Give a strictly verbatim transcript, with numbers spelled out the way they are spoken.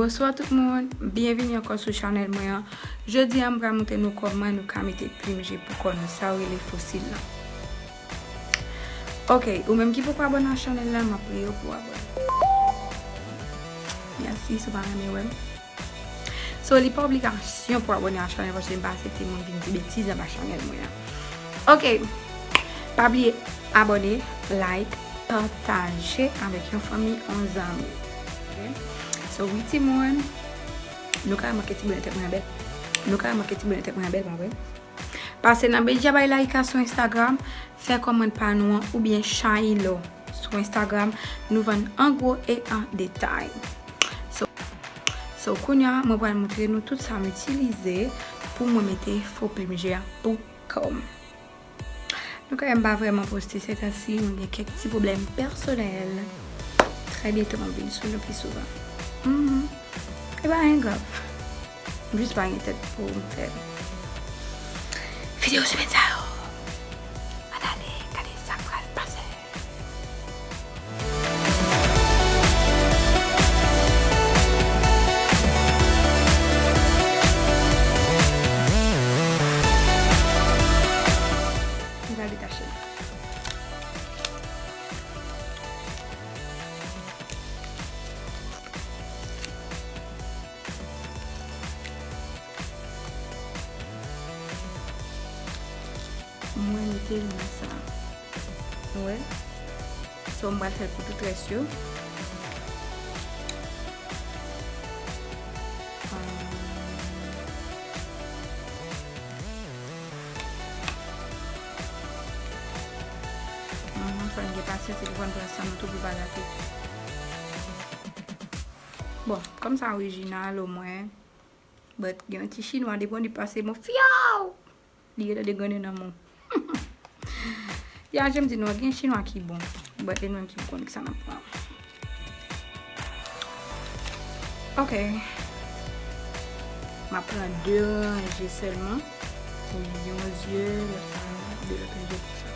Bonswa tout moun, byenvini ankò sou chanèl mwen an. Jodi a, m pral montre nou kòman nou ka mete plim je pou kò nou, sa yo rele fosil lan. Ok, ou menm ki poko abòne a chanèl la, m ap priye w pou w abòne. Mèsi si w pa renmen wè m. So, li pa obligasyon pou abòne a chanèl paske m pa aksepte moun vin di betiz anba chanèl mwen an. Ok, pa bliye abòne, like, pataje avèk yon fanmi, yon zanmi. Ok? So, wi timoun, nou ka remake ti bonè tèt mwen bèl. Nou ka remake ti bonè tèt mwen bèl, pa vre? Pase nan Bedjabay Laïka sou Instagram, fè kòmand pa nou an oubyen Shaylo sou Instagram, nou vann an gwo e an detay. So, so kounye a, mwen pral montre nou tout sa m itilize pou mwen mete fo plim je a pou kò m. Nou konnen m pa vrèman poste sètansi, mwen gen kèk ti pwoblèm pèsonèl. Trè byento m ap vin sou nou pi souvan. Mhm. E pa anyen grav. M jis pa gen tèt pou m fè videyo semèn sa yo. Ann ale gade sa k pral pase. M pral detache l. Mwen mete l nan sa. Ou wè? So, m pral fè l pou tout rès yo. Mwen fò n gen pasyans epi fò n pran san nou tou pou pa gate. Bon, kòm sa orijinal omwen, but gen yon ti chinwa depi w di pase bon fyow! Li gen tande grannen nan men w. Ya, jan m di nou, gen chinwa ki bon. But e nou menm ki pou konn kisa n ap pran. Ok. M ap pran de ranje sèlman. Yon zye, lòt la, de lòt ranje pou sa.